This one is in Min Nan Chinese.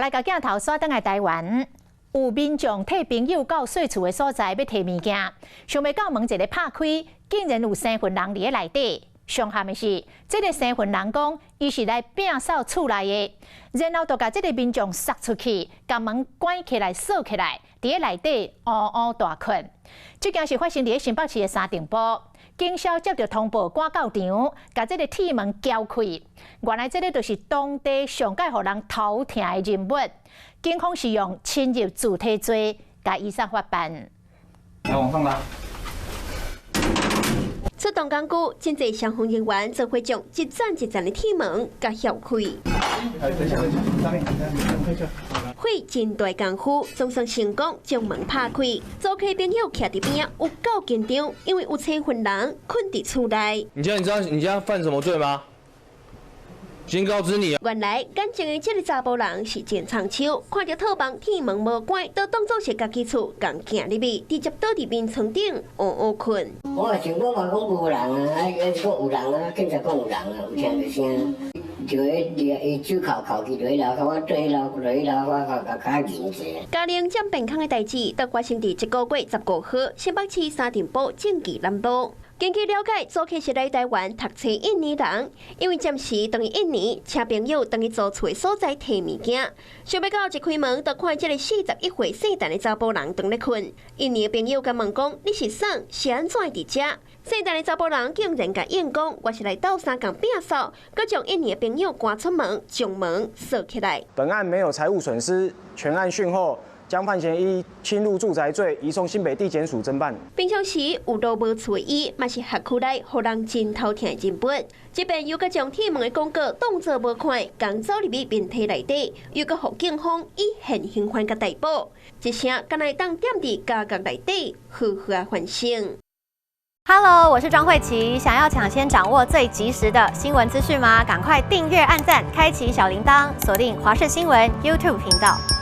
來共鏡頭煞轉來台灣，有民眾替朋友到稅厝的所在欲提物件，想袂到門一个拍開，竟然有生份人佇咧內底。上譀的是，這个生份人講，伊是來摒掃厝內的，然後就共這个民眾殺出去，共門關起來鎖起來，佇咧內底嗷嗷大睏。這件事發生佇咧新北市的三重埔，警消接著通報，趕到場，共這个鐵門撬開。原來這个就是當地上蓋予人頭疼的人物。警方是用侵入住體罪，共伊送法辦。來往上拉。出動工具，真濟消防人員做伙將一層一層的鐵門共撬開。費真大功夫，總算成功將門拍開。租客朋友徛佇邊仔有夠緊張，因為有生份人睏佇厝內。你知道你現在犯什麼罪嗎？先告知你。原來眼前的這个查埔人是鄭長秋，看著套房鐵門無關，都當作是家己厝，共行入去，直接倒佇眠床頂烏烏睏。我也想講嘛，講無人啊，啊，講有人啊，警察講有人啊，有聽著聲，就彼伊手銬銬去落去樓跤，我對樓落去樓，我共共較認者。嘉玲佔便空的代誌，都發生佇這个月15號，新北市三重埔正義南路。根據了解，租客是來台灣讀冊印尼人，因為暫時轉去印尼，請朋友轉去租厝的所在提物件。想欲到一開門，就看這个41歲姓陳的查埔人當咧睏。印尼的朋友共問講：你是啥？是按怎會佇遮？姓陳的查埔人竟然共應講：我是來鬥相共摒掃，閣將印尼的朋友趕出門，將門鎖起來。本案沒有財物損失，全案訊後，將犯嫌依侵入住宅罪移送新北地檢署偵辦。平常時有路無厝的伊，嘛是轄區內予人真頭疼的人物。這邊又閣將鐵門的廣告當作無看，共走入去眠體內底，又閣予警方以現行犯共逮捕。這聲敢若會當踮佇監獄內底好好仔反省。 Hello，我是莊慧琪。想要搶先掌握最及時的新聞資訊嗎？趕快訂閱、按讚、開啟小鈴鐺，鎖定華視新聞 YouTube 頻道。